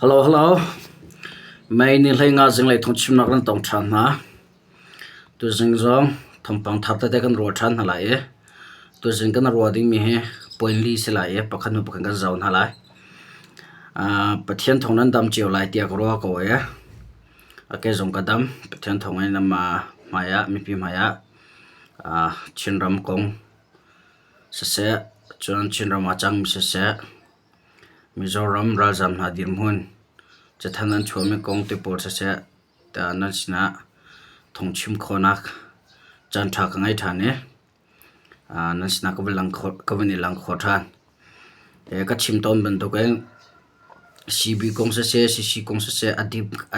Hello, hello. Mei ni hlei nga zinglei thawngchimnak nan tong ṭhan hna. Tuzing zong thawngpang thar tete kan ruah ṭhan hna lai i tuzing kan ruah dingmi hi point li si lai i pakhat hnu pakhat kan zoh hna lai. Pathian thawng nan dam cio lai tiah ka ruah ko i a ke zong ka dam. Pathian thawng in nanmah hmaiah mipi hmaiah Chinram kong siseh, cun Chinram ah cangmi siseh, Mizoram ralzaam hna dirhmun cathanh an chuahmi kong te pawl siseh tiah nan sinah phungchim khawhnak caanṭha ka ngei ṭhan i nan sinah ka van i lang khawh ṭhan. Ka chim tawn bantukin CB kong siseh, CC kong siseh a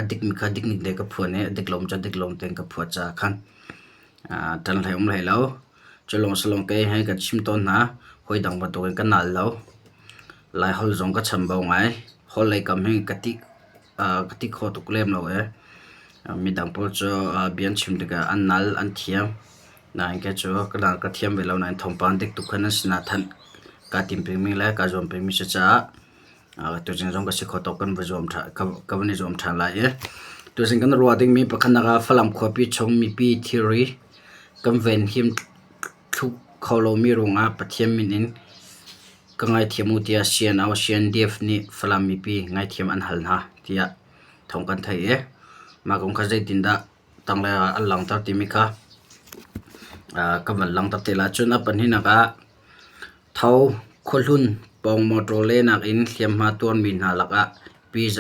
dikmi kha dik ning tein ka phuan i a dik lomi cu a dik lo tein ka phuat caah khan ṭan hlei um hlei lo. Cu lawng si lawng kei he kan chim tawn hna. Hawi dang bantukin ka nal lo. Laiholh zong ka chambau ngai. Holh lei kam hi ka ti kho tuk lem lo ee. Midang pawl cu bia an chim tikah an nal, an thiam. Nain kei cu ka nal ka thiam ve lo nain thawngpang dik tuk kha nan sinah thanh kaa tim pengmi le kaa zuam pengmi si caah Tuzing zong ka si kho tuk kan va zuam ka van i zuam ṭhan lai i tuzing kan ruah dingmi pakhatnak ah Falam khuapi chung mipi thilri kan venhim thlu kho lomi ruangah Pathian min in ka ngaithiam u tiah CNO CNDF nih Falam mipi ngaithiam an hal hna tiah thawng kan theih i mah kong kha zeitindah tanglei ah an langhter timi kha ka van langhter te lai. Cun a pahnihnak ah Tho khuahlun pawng mawṭaw lehnak in hliamhma tuarmi hna lakah Pi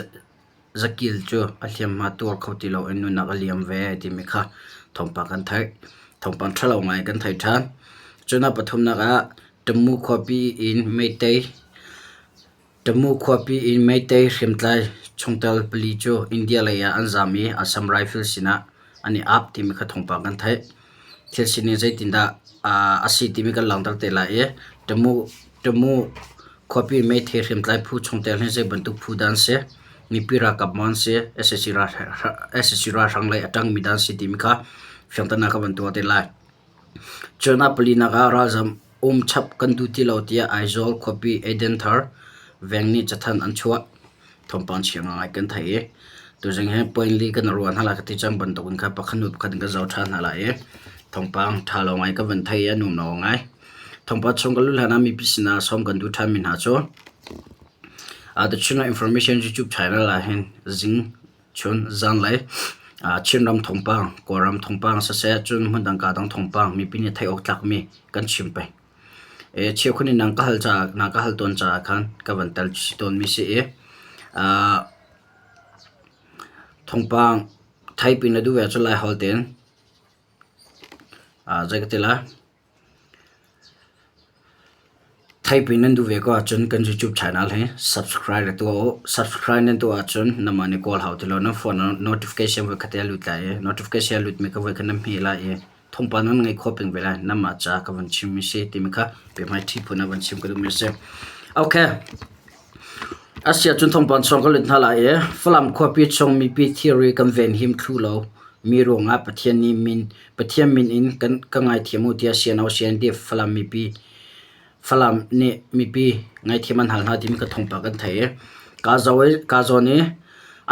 Za Kil cu a hliamhma tuar kho ti loin nunnak a liam ve timi kha thawngpang kan theih. Thawngpang ṭhalo ngai kan theih ṭhan. Cun a pathumnak ah Tamu khuapi in Meitei Tamu khuapi in Meitei hriamtlai chungtel pali cu India lei ah an zaam i Assam Rifle sinah an i ap timi kha thawngpang kan theih. Thil sining zeitindah a si timi kan langhter te lai i Tamu khuapi meithei hriamtlai phu chungtel hi zei bantuk phu dah an si, mipi ralkap maw an si, sac ralhrang lei a ṭangmi dah an si timi kha fiangternak ka van tuah te lai. Cun a palinak ah ralzam um chap kan duh ti lo tiah Aizawl khuapi Edenthar veng nih cathanh an chuah. Thawngpang chia ngai kan theih i tuzing hi point li kan ruah hna lai ka ti cang bantukin kha pakhat hnu pakhat in kan zoh ṭhan hna lai i thawngpang ṭha lo ngai ka van thei i a nuam lo ngai. Thawngpang chung ka luh hlan ah mipi sinah sawm kan duh ṭhanmi hna cu The Chinland Information YouTube channel ah hin zing chun zanlei Chinram thawngpang, Kawlram thawngpang siseh cun hmundang kaa dang thawngpang mipi nih theih awk tlakmi kan chim peng. Cheukhat nih nang ka hal caah na ka hal tawn caah khan ka van tel chih tawnmi si i thawngpang theihpi na duh ve ahcun Laiholh tein zei ka ti lai Theihpi nan duh ve ko ahcun kan YouTube channel hi subscribe rak tuah u. Subscribe nan tuah ahcun nanmah nih kawl hau ti lo. Nan phone ah notification voikhat te a lut lai i notification a lutmi kha voikhat nan hmeh lai i thawngpang nan ngeih khawh peng ve lai. Nanmah caah ka van chimmi si timi kha biahmaiṭhi phun ah van chim ka duhmi a si. Okay. A si ahcun thawngpang chung ka lut hna lai i Falam khuapi chung mipi thilri kan venhim thlu lo mi ruangah Pathian nih min Pathian min in kan ka ngaithiam u tiah CNO CNDF Falam mipi Falam nih mipi ngaithiam an hal hna timi ka thawngpang kan theih i kaa zo i kaa zawn i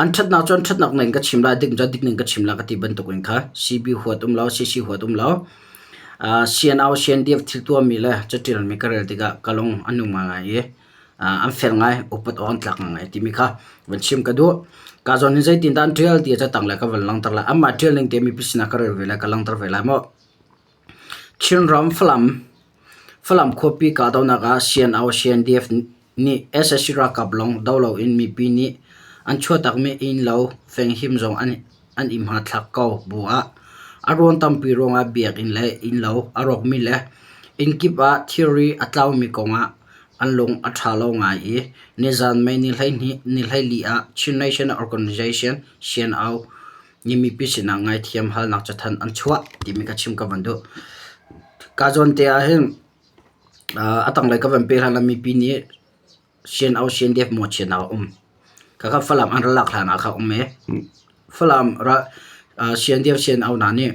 an ṭhatnak cu an ṭhatnak ning ka chim lai dik cu dik ning ka chim lai ka ti bantukin kha CB huat um lo CC huat um lo CNO CNDF thil tuahmi le caṭialmi ka rel tikah ka lung a nung ngaingai i an fel ngai upat awk an tlak ngai timi kha van chim ka duh. Ka zawn hin zeitindah an ṭial ti catang le ka van langhter lai. Anmah ṭial ning te mipi sinah ka rel ve lai, ka langhter ve lai maw. Chinram Falam Falam khuapi kahdohnak ah CNO CNDF nih sac ralkap lawng do loin mipi nih an chuahtakmi innlo venghim zong an an i hmathlak ko bu ah a ruang tampi ruangah biakinn le innlo a rawkmi le inn kip ah thilri a tlaumi kongah an lung a ṭha lo ngai i nizan May ni 12 ni 14 ah Chin National Organization CNO nih mipi sinah ngaithiam halnak cathanh an chuah timi ka chim ka van duh. Ka zawn te ah hin a tanglei ka van pe hlan ah mipi nih CNO CNDF mawhchiatnak a um. Khakha Falam an ra lak hlan ah kha um i Falam CNDF CNO hna nih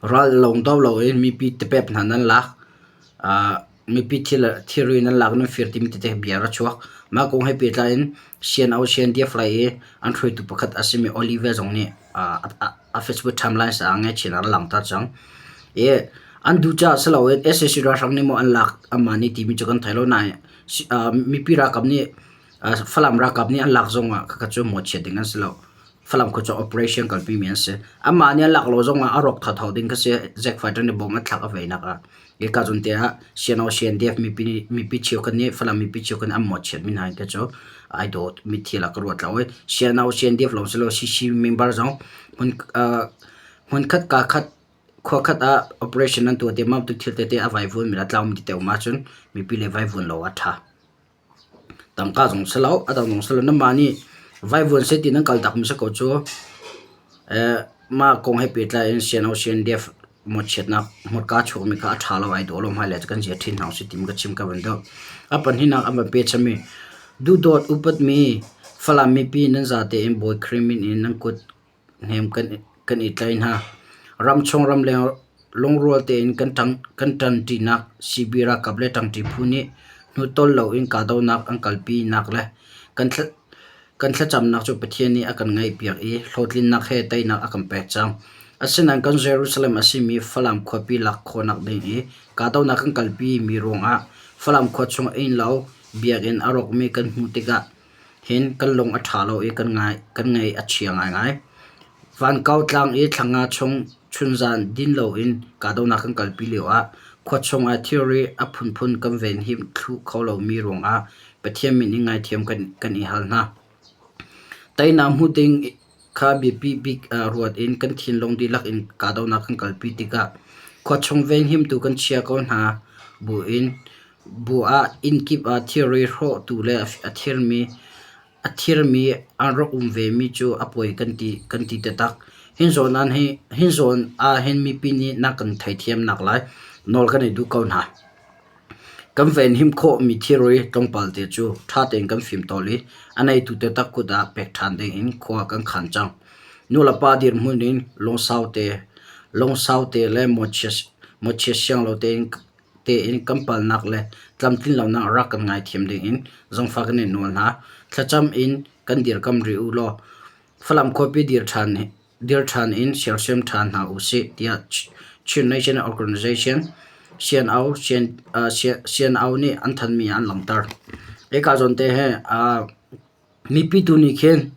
ral lawng do loin mipi tipep hna nan lak. Mipi thilri nan lak nan fir timi tete bia a ra chuak. Mah kong he pehtlai in CNO CNDF lei i an hruaitu pakhat a simi Oliver zong nih a Facebook timeline ah ngaihchiatnak a langhter cang. I an duh caah si loin sac ralhrang nih maw an lak anmah nih timi cu kan thei lo nain mipi ralkap nih Falam ralkap nih an lak zong ah khakha cu mawhchiat ding an si lo. Falam khua cu operation kalpi mi an si. Amah nih a lak lo zong ah a rawk thotho ding kha si. Zack Fighter nih bom a thlak a veinak ah. Hika zawn te ah CNO CNDF mipi mipi cheukhat nih Falam mipi cheukhat nih an mawhchiat mi hna hi cu ai dawt mi thil ah ka ruat lo i CNO CNDF lawng si lo CC member zong hmun hmunkhat kaa khat khua khat ah operation an tuah te mah bantuk thil tete a vaivuan mi le a tlau mi tete um ahcun mipi le vaivuan lo a ṭha. Tangka zong si lo, a dang zong si lo. Nanmah nih vaivuan seh ti nan kal takmi si ko cu. Mah kong he pehtlai in CNO CNDF mawhchiatnak hmurka chuakmi kha a ṭha lo, ai dawh lo. Hmailei cu kan zia ṭhin hna usih timi ka chim ka van duh. A pahnihnak an van pechami duhdawt upatmi Falam mipi nan zate in Bawi Khrih min in nan kut hnem kan i tlai hna. Ramchung ramleng lungrual tein kan ṭanṭinak CB ralkap le ṭangṭi phu nih hnutol loin kahdohnak an kalpinak le kan thlacamnak cu Pathian nih a kan ngaihpiak i hlawhtlinnak he teinak a kan pek cang. Asinain kan Jerusalem a simi Falam khuapi lak khawhnak ding i kahdohnak kan kalpi mi ruangah Falam khua chung innlo biakinn a rawkmi kan hmuh tikah hin kan lung a ṭha lo i kan ngaih a chia ngaingai. Vankau tlang i thla nga chung chunzan din loin kahdohnak kan kalpi lioah khua chungah thilri a phunphun kan venhim thlu kho lomi ruangah Pathian min in ngaithiam kan i hal hna. Teinak hmuh ding kha biapi bik ah ruat in kan thinlung dihlak in kahdohnak kan kalpi tikah khua chung venhimtu kan chia ko hna buin Bu ah innkip ah thilri hrawhtu le a thirmi an rak um vemi cu a poi kan ti taktak. Hi zawn ahhin mipi nih na kan theithiamnak lai nawl kan i duh ko hna. Kan venhim khawhmi thilri tlawmpal te cu ṭha tein kan fimtawl i a neitu taktak kut ah pek ṭhan ding in khua kan khan cang. Nulepa dirhmun in lungsau te le mawchiat siang lo tein tein kan palnak le tlamtlin lonak rak kan ngaithiam dingin zangfah kan in nawl hna. Thlacam in kan dirkam rih u law Falam khuapi dir ṭhan in sersiam ṭhan hna u sih tiah Chin National Organization CNO, CNO nih an thanmi ah an langhter. Hika zawn te hi mipi tu nih khin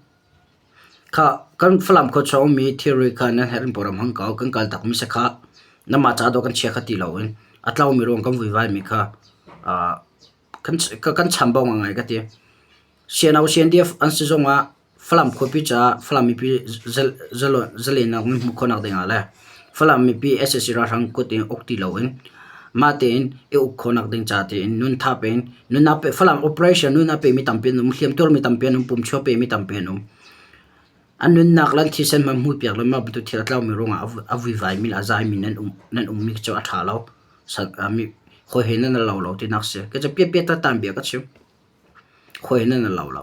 Khah, kan Falam khuachung ummi thilri kha nan herh in pawram hmang ko. Kan kal takmi si khah. Nanmah ca dawh kan chia kha ti loin a tlaumi ruang kan vuivaimi kha kan chambau ngaingai ka ti. CNO CNDF an si zongah Falam khuapi caah Falam mipi zalennak nan hmuh khawhnak dingah le Falam mipi sac ralhrang kut in uk ti loin mah tein i uk khawhnak ding ca tiin nun thap in nunnak pe Falam operation nunnak pemi tampi an um, hliamtuarmi tampi an um, pumchuah pemi tampi an um. An nunnak le an thisen hmanh hmuhpiak le mah bantuk thil a tlaumi ruangah a vuivaimi le a zaimi nan um nan ummi cu a ṭha lo. Hawi he nan i lo lo tinak si. Kei cu piapia tattan bia ka chim. Hawi he nan i lo lo.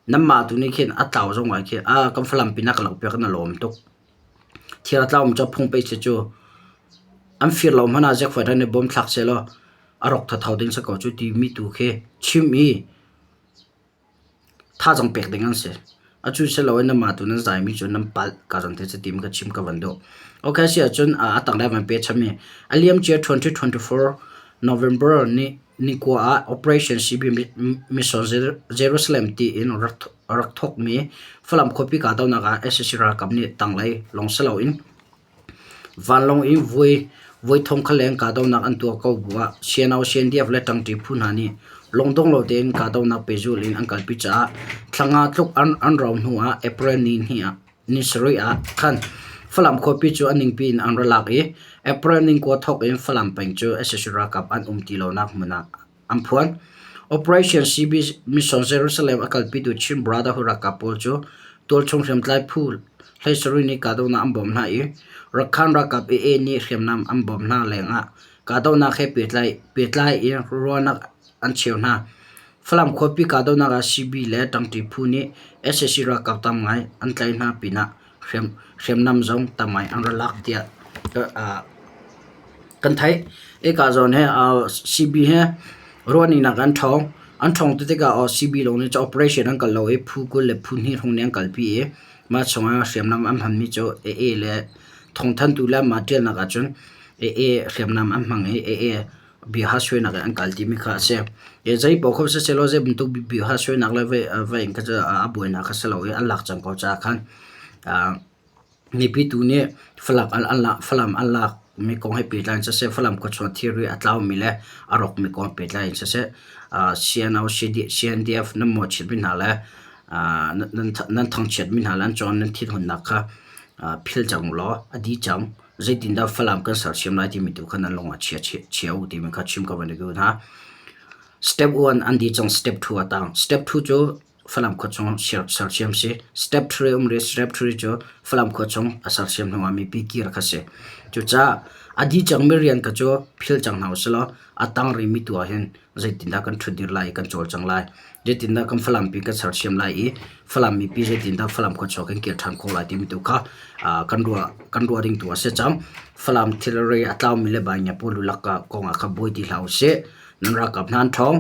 Nanmah tu nih khin a tlau zong ah khin a kan Falam pinah ka lo piak na lawm tuk. Thil a tlaumi cu phung pei si cu an fir lo hmanh ah zekfuat an i bawm thlak sehlaw a rawk thotho ding si ko cu timi tu khi chim i thazaang pek ding an si. Atu si loin nanmah tu nan zaimi cu nan palh ka zan te cu timi ka chim ka van duh. Okay si ahcun a tanglei van pe chami a liamcia 2024 November ni ni kua ah Operation CB Mission Jerusalem tiin rak rak thawkmi Falam khuapi kahdohnak ah sac ralkap nih tanglei lawng si loin vanlawng in voi voi thong kha leng kahdohnak an tuah ko bu ah CNO CNDF le ṭangṭi phu hna nih lungdong lo tein kahdohnak pehzulh in an kalpi caah thla nga tluk an an rau hnu ah April ni hnih ah ni sarih ah khan Falam khuapi cu a ningpi in an ra lak i April ni kua thawk in Falam peng cu sac ralkap an um ti lonak hmun ah an phuan. Operation CB Mission Jerusalem a kalpitu Chin Brotherhood ralkap pawl cu tualchung hriamtlai phu 17 nih kahdohnak an bawmh hna i Rakhine ralkap AA nih hriamnam an bawmh hna lengah kahdohnak he pehtlai in ruahnak an cheu hna. Falam khuapi kahdohnak ah CB le ṭangṭi phu nih sac ralkap tam ngai an tlaih hna pinah hriamnam zong tam ngai an ra lak tiah kan theih. Hika zawn hi CB hi ruahning nak an ṭhawng. An ṭhawng ti tikah aw CB lawng nih operation an kal lo i phu 20 le phu hnih hrawng nih an kalpi i mah chungah hriamnam an hmanmi cu AA le thawngthanhtu le anmah ṭialnak ahcun AA hriamnam an hmang i AA biaha suainak in an kal timi kha a si. Zei paoh kho sisehlaw zei bantuk biaha suainak le va in kha cu a buainak kha si lo i an lak cang ko caah khan mipi tu nih Falam an lak mi kong he pehtlai in siseh, Falam khuachung ah thilri a tlaumi le a rawkmi kong he pehtlai in siseh, CNO, CNDF nan mawhchiatmi hna le nan thangchiatmi hna le an cungah nan thinhunnak kha phil cang ulaw a dih cang. Zeitindah Falam kan sersiam lai timi tu kha nan lung ah chia u timi kha chim ka van i duh hna. Step 1 an dih cang, step 2 a tang. Step 2 cu Falam khua chung sersiam si. Step 3 um rih. Step 3 cu Falam khua chung a sersiam hnu ah mipi kir kha si. Cucaah a dih cangmi rian kha cu phil cang hna usih law a tang rihmi tu ah hin zeitindah kan ṭhutdir lai i kan cawlcang lai. Zeitindah kan Falam pi kan sersiam lai i Falam mipi zeitindah Falam khuachuak kan kir ṭhan khawh lai timi tu kha kan ruah kan ruah ding tu a si cang. Falam thilri a tlaumi le baingia pawl lulak kong ah kha buai ti hlah usih. Nan ralkap hna an ṭhawng.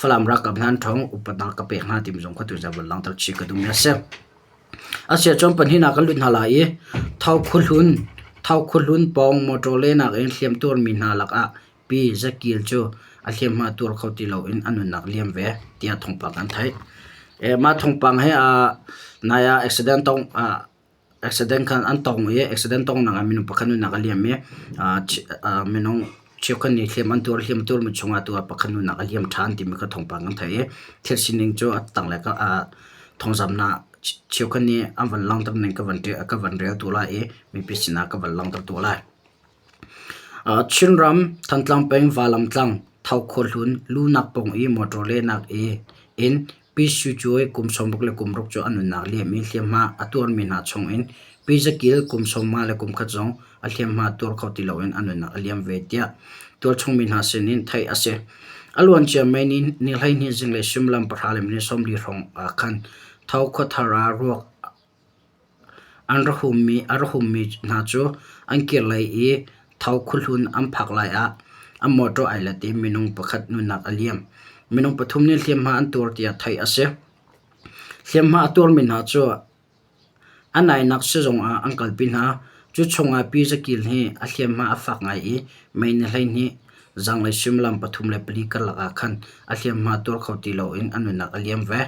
Falam ralkap hna an ṭhawng. Upatnak ka pek hna timi zong kha tu van langhter chih ka duhmi a si. Asiahcun pahnihnak kan lut hna lai i Thau khuahlun Thau khuahlun pawng motor lehnak in hliamtuarmi hna lakah Pi Za Kil cu a hliamhma tuar kho ti loin a nunnak liam ve tiah thawngpang an theih. Mah thawngpang he nai ah accident tong accident khan an tong i accident tongnak ah minung pakhat nunnak a liam i minung cheukhat nih hliam an tuar. Hliam a tuarmi chungah tu ah pakhat nunnak a liam ṭhan timi kha thawngpang kan theih i thil sining cu a tanglei thawngzamnak cheukhat nih an van langhter ning ka van rel tuah lai i mipi sinah ka van langhter tuah lai. Chinram Thantlang peng Valamtlang Thokhuahlun lunak pawng i motor lehnak in Pi Suu Cuai kum 60 le kum ruk cu a nunnak liam i hliamhma a tuarmi hna chungin Pi Za Kil kum 51 zong a hliamhma tuar kho ti loin a nunnak a liam ve tiah tualchung mi hna sinin theih a si. A luancia May ni 12 zinglei suimilam pahra le minute 40 hrawng ah khan Tho khuathar ah ruak An ra hummi hna cu an kir lai i Tho khuahlun an phak lai ah an mawṭaw ai let i minung pakhat nunnak a liam. Minung pathum nih hliamhma an tuar tiah theih a si. Hliamhma a tuarmi hna cu a nainak sizung ah an kalpi hna. Cu chungah Pi Za Kil hi a hliamhma a fak ngai i mei ni 12 zanglei suimilam 3 le 4 karlak ah khan a hliamhma tuar kho ti loin a nunnak a liam ve.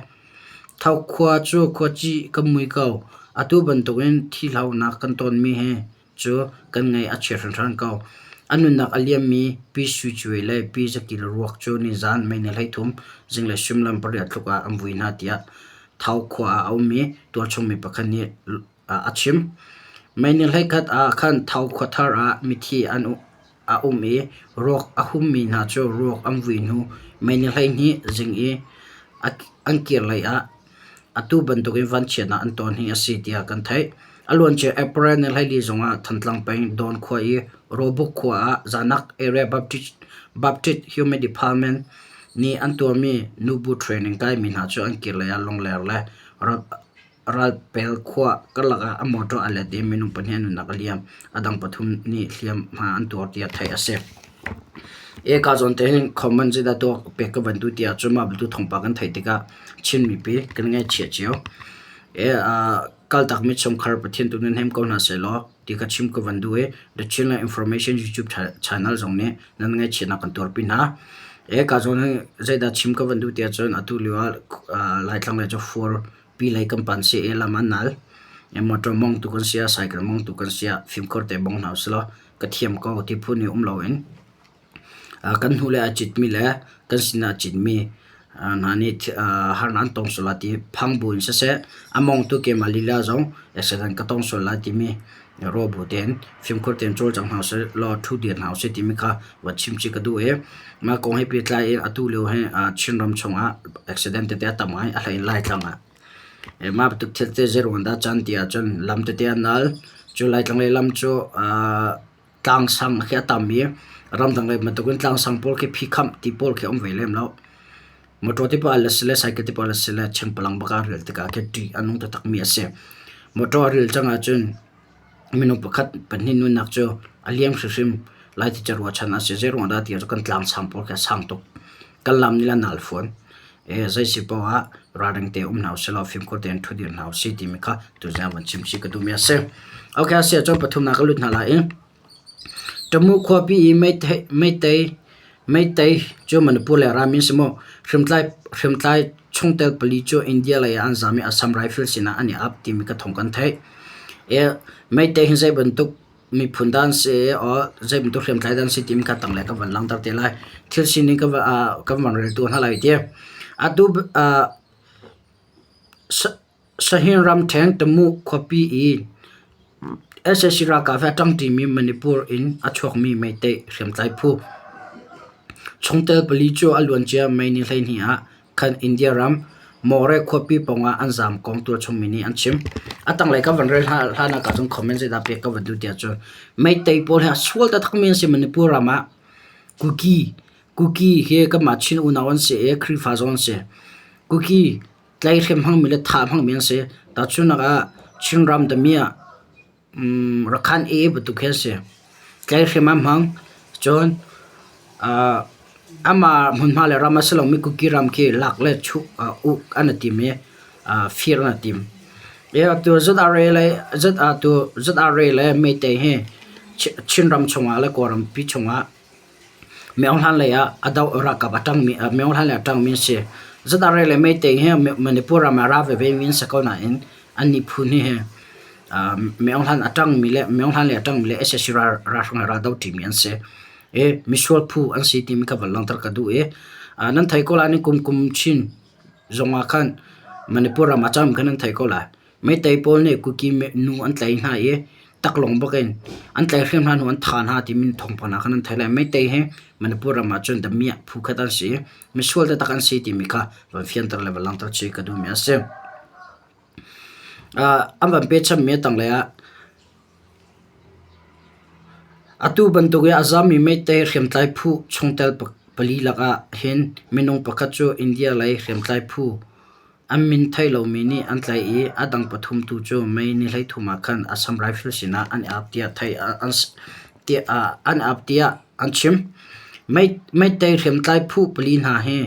Tho khua cu khuacih kan mui ko. Atu bantukin thihlonak kan tonmi hi cu kan ngaih a chia hringhran ko. A nunnak a liammi Pi Sui Cuai le Pi Za Kil ruak cu nizaan May ni 13 zinglei suimilam pariat tluk ah an vui hna tiah Tho khua ah a ummi tualchung mi pakhat nih a chim. May ni 11 ah khan Tho khuathar ah mithi an a um i ruak a hummi hna cu ruak an vui hnu May ni 12 zing i an kir lei ah atu bantukin vanchiatnak an ton hi a si tiah kan theih. A luancia April ni 14 zongah Thantlang peng Dawn khua i Robuk khua ah Zanak Area Baptist, Baptist Human Department nih an tuahmi nubu training kaimi hna cu an kir lei ah Lungler le Ralpel khua karlak ah a motor a let i minung pahnih an nunnak a liam. A dang pathum nih hliamhma an tuar tiah theih a si. Eka zawn te hin comment zeidah tuah pek ka van duh tiah cun mah bantuk thawngpang kan theih tikah Chin mipi kan ngaihchia cio. E, kaltakmi chungkhar Pathian tu nan hem ko hna sehlaw ti ka chim ka van duh i The Chinland Information YouTube channel zong nih nan ngaihchiatnak kan tuarpi hna. E, ka zawn hin zeidah chim ka van duh tiah cun atu lio ah Laitlang lei cu fur pi lei kan pan si i lam an nal. Motor mongtu kan si ah cycle mongtu kan si ah fimkhur te bong hna usih law ka thiam ko ti phun i um loin kan hnu le a citmi le kan sinah a citmi hna nih harnak an tong sual lai ti phang bu in siseh a mongtu keimah lila zong accident ka tong sual lai timi ruah bu tein fimkhur tein cawlcang hna usih law ṭhu dir hna usih timi kha va chim chih ka duh i mah kong he pehtlai in atu lio hi Chinram chungah accident tete a tam ngai a hlei in Laitlang ah. Mah bantuk thil te zeiruang dah can ti ahcun lam tete a nal. Cu Laitlang lei lam cu tlangsang khi a tam i ramdang lei bantukin tlangsang pawl khi phikhamh ti pawl khi a um ve lem lo. Motor te pawl le sile cycle te pawl le sile chengpalang bak ah rel tikah khi ṭih a nung taktakmi a si. Motor a ril cang ahcun minung pakhat pahnih nunnak cu a liam hrimhrim lai ti cu ruahchan a si. Zeiruang dah ti ahcun kan tlangsang pawl khi a sang tuk. Kan lam nih le a nal fawn. Zei si paoh ah ralring te um hna usih law fimkhur tein ṭhu dir hna usih timi kha tuzing ah van chim chih ka duhmi a si. Okay, a si ahcun pathumnak ka lut hna lai i Tamu khuapi i meitei cu Manipur le rami an si maw? Hriamtlai chungtel pali cu India lei ah an zaam i Assam Rifle sinah an i ap timi ka thawng kan theih. Meitei hi zei bantuk miphun dah an si i zei bantuk hriamtlai dah an si timi kha tanglei ka van langhter te lai. Thil sining ka van reltu hna lai ti. Atu Sahin ramṭhen Tamu khuapi i sac ralkap he a ṭangṭimi Manipur in a chuakmi Meitei hriamtlai phu chungtel pali cu a luancia May ni 12 ah khan India ram Moreh khuapi pawngah an zaam kong tualchungmi nih an chim. A tanglei ka van rel hlan ah cun comment zeidah pek ka van duh tiah cun Meitei pawl hi a sual taktakmi an si Manipur ram ah Kuki Kuki hi kanmah Chin unau an si i Khrihfa zong an si. Kuki tlaihhrem hmangmi le thah hmangmi an si. Tahchunhnak ah Chinram damiah Rakhan ee bantuk khi an si. Tlaihhrem an hmang. Cun amah hmunhma le ram a si lomi Kuki ram khi lak le chuh uk an i tim i fir an i tim. Atu ZRA le Meitei hi Chinram chungah le Kawlrampi chungah Myo Hlan lei ah a doh ralkap a ṭangmi Myo Hlan lei a ṭangmi an si. ZRA le Meitei hi Manipur ram ah ra veve mi an si ko nain annih phu hnih hi Myo Hlan a ṭangmi le Myo Hlan lei a ṭangmi le sac ralhrang he ral doṭimi an si. I misual phu an si timi kha van langhter ka duh i nan thei ko lai ni kum kum chin zong ah khan Manipur ram ah cangmi kha nan thei ko lai. Meitei pawl nih Kuki nu an tlaih hna i taklawng bak in an tlaihhrem hna hnu an thah hna timi thawngpang hna kha nan theih lai. Meitei hi Manipur ram ah cun damiah phu khat an si i misual taktak an si timi kha van fianter le van langhter chih ka duhmi a si. An van pechanmi a tanglei ah atu bantuk i a zaammi meitei hriamtlai phu chungtel pali lakah hin minung pakhat cu India lei hriamtlai phu An min theih lomi nih an tlaih i a dang pathum tu cu May ni 13 ah khan Assam Rifle sinah an i ap tiah an chim. Meitei hriamtlai phu pali hna hi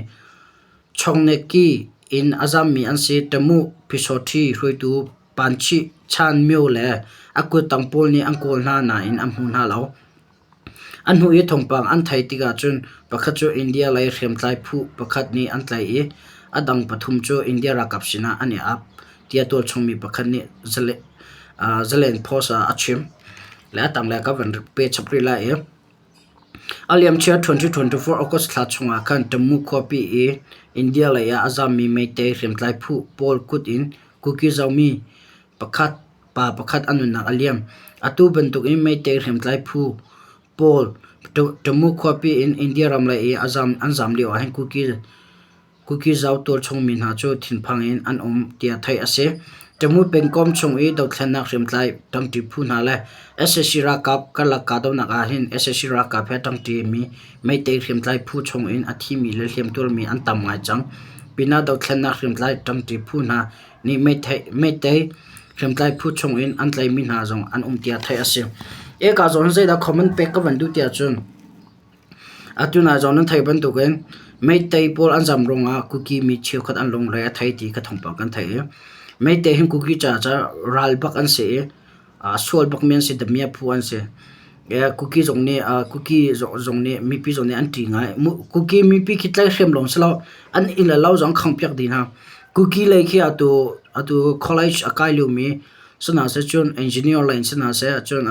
Chongneki in a zammi an si. Tamu Pyusawhti hruaitu Panchih Chan Myo le a kuttang pawl nih an kawl hna nain an hmu hna lo. A hnu i thawngpang an theih tikah cun pakhat cu India lei hriamtlai phu pakhat nih an tlaih i a dang pathum cu India ralkap sinah an i ap, tiah tualchungmi pakhat nih Zalen Post ah a chim. Le a tanglei ka van pe chap rih lai i a liamcia 2024 August thla chungah khan Tamu khuapi i India lei ah a zammi Meitei hriamtlai phu pawl kut in Kuki Zomi pakhat pa pakhat a nunnak a liam. Atu bantukin Meitei hriamtlai phu pawl Tamu khuapi in India ram lei i an zaam lio ahhin Kuki Zau tualchungmi hna cu thinphang in an um tiah theih a si. Tamu pengkomh chung i dothlennak hriamtlai ṭangṭi phu hna le sac ralkap karlak kahdohnak ahhin sac ralkap he ṭangṭimi Meitei hriamtlai phu chung in a thimi le hliamtuarmi an tam ngai cang. Pinah dothlennak hriamtlai ṭangṭi phu hna nih meitei hriamtlai phu chungin an tlaihmi hna zong an um tiah theih a si. Eka zawn zeidah comment pek ka van duh tiah cun atu nai zong nan theih bantukin meitei pawl an zam ruangah Kuki mi cheukhat an lungre a thei ti kha thawngpang kan theih i meitei hin Kuki caah ral bak an si i sual bakmi an si, damiah phu an si. Kuki zong nih Kuki zong nih mipi zong nih an ṭih ngai. Kuki mipi khi tlaihhrem lawng si lo, an inn le lo zong khangpiak dih hna. Kuki lei khi atu atu college a kai liomi si hna seh cun engineer lei in si hna seh cun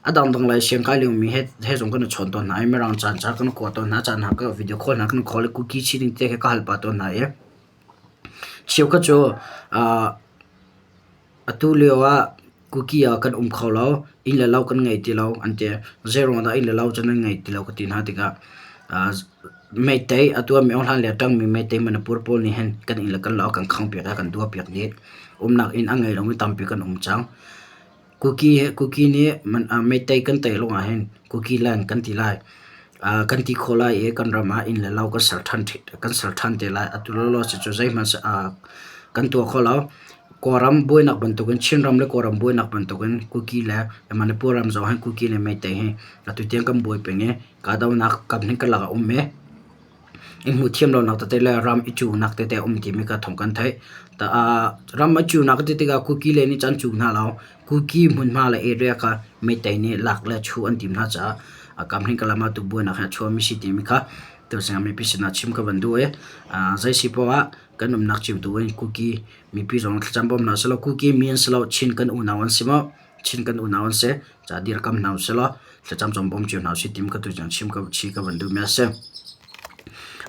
a dangdang lei siang kai liomi he he zong kan i chawn tawn hna i Mirang caan ca kan kua tawn hna caan hna ka video call hna kan call i Kuki sining te khi ka hal pah tawn hna i cheukhat cu Atu lio ah Kuki ah kan um kho lo, inn le lo kan ngei ti lo an ti. Zeiruang dah inn le lo cu nan ngei ti lo ka ti hna tikah meitei atu ah Myo Hlan le a ṭangmi meitei Manipur pawl nih hin kan inn le kan lo a kan khangpiak i a kan duahpiak dih. Umnak inn a ngei lomi tampi kan um cang. Kuki nih meitei kan tei lawngah hin Kuki land kan ti lai. Kan ti khawh lai i kan ram ah inn le lo kan ser ṭhan te lai. Atu lawlaw si cu zeihmanh kan tuah kho lo. Kawlram buainak bantukin Chinram le Kawlram buainak bantukin Kuki le Manipur ram zong hin Kuki le Meitei hi atu tiang kan buai peng i kahdohnak kam hin karlak a um i. I hmuh thiam lonak tete le ram i cunak tete a um timi kha thawng kan theih. Ram a cunak ti tikah Kuki le nih cun an cu hna lo. Kuki hmunhma le area kha Meitei nih lak le chuh an tim hna caah a kam hin Kalam ah tu buainak hi a chuahmi si timi kha tuzing ah mipi sinah chim ka van duh i zei si poah ah kan umnak cio tu in Kuki mipi zong thlacam bawm hna selaw Kuki mi an si lo Chin kan unau an si maw Chin kan unau an si ca dirkam hna usih law thlacam zong bawm cio hna usih timi kha tuzing chim ka chi ka van duhmi a si.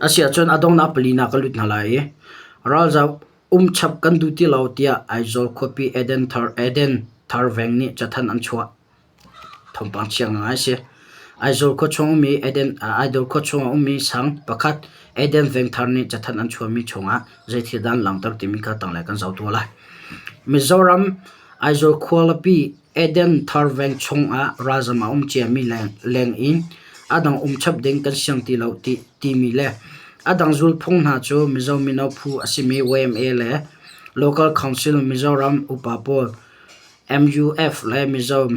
A si ahcun a donghnak palinak ka lut hna lai i ralzam um chap kan duh ti lo tiah Aizawl khuapi Eden Thar Eden Thar veng nih cathanh an chuah. Thawngpang chia ngai a si. Aizawl khuachung ummi Eden Aizawl khuachung ah ummi sang pakhat Eden Vengthar nih cathanh an chuahmi chungah zei thil dah an langhter timi kha tanglei kan zoh tuah lai. Mizoram Aizawl khualipi Eden Thar veng chungah ralzam a um ciami leng in a dang um chap ding kan siang ti lo timi le a dang zulphung hna cu Mizo mino phu a simi YMA le Local Council Mizoram upa pawl MUF le Mizo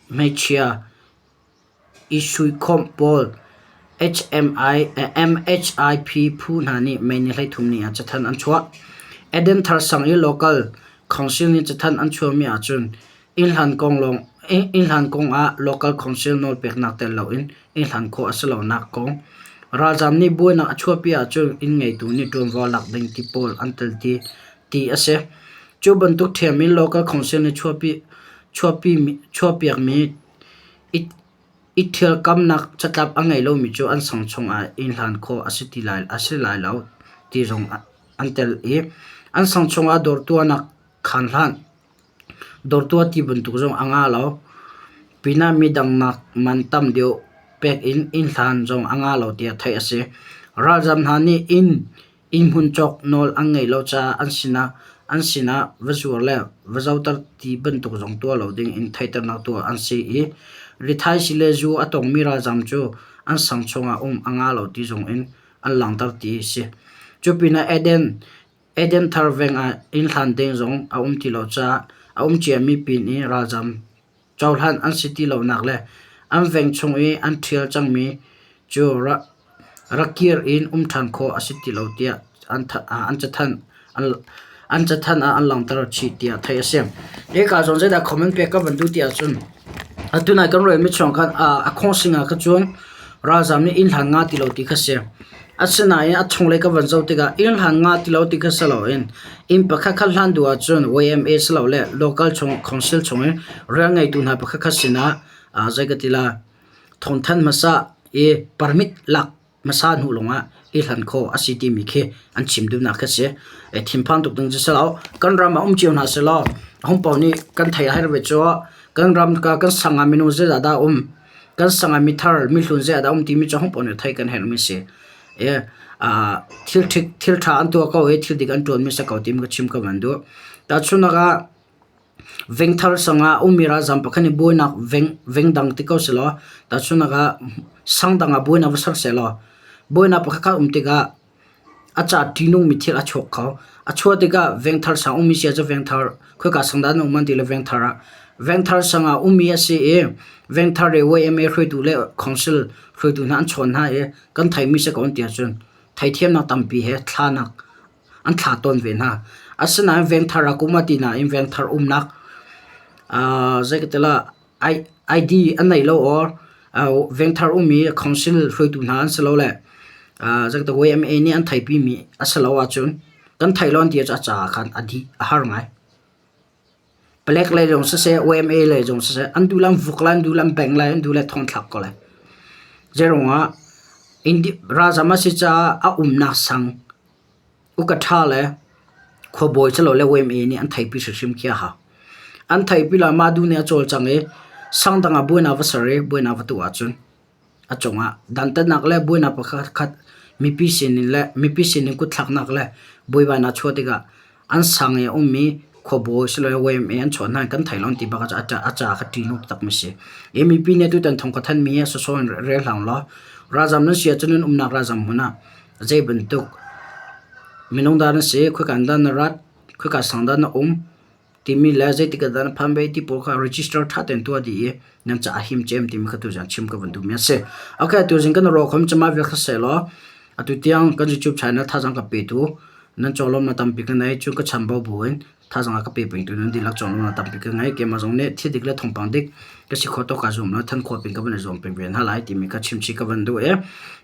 hmeichia i suikhawmh pawl MHIP phu hna nih May ni 13 ni ah cathanh an chuah. Edenthar sang i Local Council nih cathanh an chuahmi ahcun inn hlan kong ah Local Council nawlpeknak tel loin inn hlan khawh a si lonak kong, ralzaam nih buainak a chuahpi ahcun inn ngeitu nih ṭuanvo lak ding ti pawl an tel ti a si. Cu bantuk ṭhiam in Local Council nih chuahpiakmi i ṭhialkamnak catlap a ngei lomi cu an sang chungah inn hlan khawh a si lai lo ti zong an tel i an sang chungah dawr tuahnak khaan hlan, dawr tuah ti bantuk zong a ngah lo. Pinah midang nak man tam deuh pek in inn hlan zong a ngah lo tiah theih a si. Ralzaam hna nih inn Innhmun cawk nawl an ngeih lo caah an sinah va zuar le va zoter ti bantuk zong tuah lo ding in theihternak tuah an si i rithaisii le zu a tongmi ralzaam cu an sang chungah um a ngah lo ti zong in an langhter ti a si. Cu pinah Eden Thar veng ah inn hlan ding zong a um ti lo caah a um ciami pin i ralzaam cohlan an si ti lonak le an veng chung i an ṭhial cangmi cu rak kir in um ṭhan khawh a si ti lo tiah an cathanh ah an langhter chih tiah theih a si. Hika zawn zeidah comment pek ka van duh ti ahcun atu nai kan relmi chung khan a khawngsing ah kha cun ralzaam nih inn hlan nga ti lo ti kha si. Asinain a chunglei ka van zoh tikah inn hlan nga ti lo ti kha si loin inn pakhat kha hlan duh ahcun YMA silole local chung council chung i rian ngeitu hna pakhat khat sinah zei ka ti la thawngthanh hmasa i permit lak hmasa hnu lawngah i hlan khawh a si timi khi an chim duhnak khi a si. Thinphang tuk ding cu si lo. Kan ram ah um cio hna sehlaw hungpau nih kan thei a herh ve cu kan ram kan sang ah minung zeizah dah a um kan sang ah mithar mihlun zei ah dah a um timi cu hungpau nih theih kan herhmi a si. Thil thil ṭha an tuah ko i thil dik an ṭuanmi si ko timi ka chim ka van duh. Tahchunhnak ah vengthar sang ah ummi ralzaam pakhat nih buainak veng dang ti ko sehlaw tahchunhnak ah sang dang ah buainak va ser sehlaw buainak pakhat khat um tikah A ca ṭihnungmi thil a chuak kho. A chuah tikah vengthar sang ummi si ahcun vengthar khoika sang dah na um an ti le vengthar ah. Vengthar sang ah ummi a si i vengthar i YMA hruaitu le council hruaitu hna an chawn hna i kan theimi si ko an ti ahcun theithiamnak tampi he thlanak an thla tawn ve hna. Asinain vengthar ah kum a ti nain vengthar umnak zei ka ti lah ID an neih lo or vengthar ummi council hruaitu hna an si lo le YMA nih an theihpimi a si lo ahcun kan theih lo an ti ahcun a caah khan a dih a har ngai. Palek lei zong siseh YMA lei zong siseh an duh le an vuk lai an duh le an bengh lai an duh le thong thlak ko lai. Zeiruangah ralzam a si caah a umnak sang Uka ṭha le khuabawi silole YMA nih an theihpi hrimhrim khi a hau. An theihpi lo mah duh nih a cawlcang i sang dang ah buainak va ser i buainak va tuah ahcun a cungah dantatnak le buainak pakhat khat mipi sinin le mipi sinin kutthlaknak le buaibainak chuah tikah an sang i a ummi khuabawi silole YMA an chuah hna i kan thei lo an ti bak ahcun a ca kha ṭihnung taktak mi si. Hi mipi nih tutan thong ka thanmi hi sawsawh in rel hlah ulaw ralzam nan si ahcun nan umnak ralzam hmun ah Zei bantuk minung dah na si, khoika in dah na rat, khoika sang dah na um. Timi le zeitik ah dah na phan ve ti pawl kha register ṭha tein tuah dih i nan caah him cem timi kha tuzing chim ka van duhmi a si. Okay, tuzing kan rawk khom cama vial kha sehlaw atu tiang kan YouTube channel thazang ka petu nan conglawmhnak tampi ka nei cun ka chambau buin thazang a ka pe pengtu nan dihlak conglawmhnak tampi ka ngei. Keimah zong nih thil dik le thawngpang dik ka si khawh tawk kaa zuam lo than khawh pin ka van i zuam peng ve hna lai timi kha chimchih ka van duh i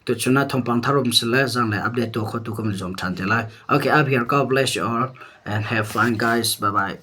tuchun ah thawngpang thar um sile zanglei update tuah khotu ka van i zuam ṭhan te lai. Okay, up here God bless you all and have fun guys. Bye bye.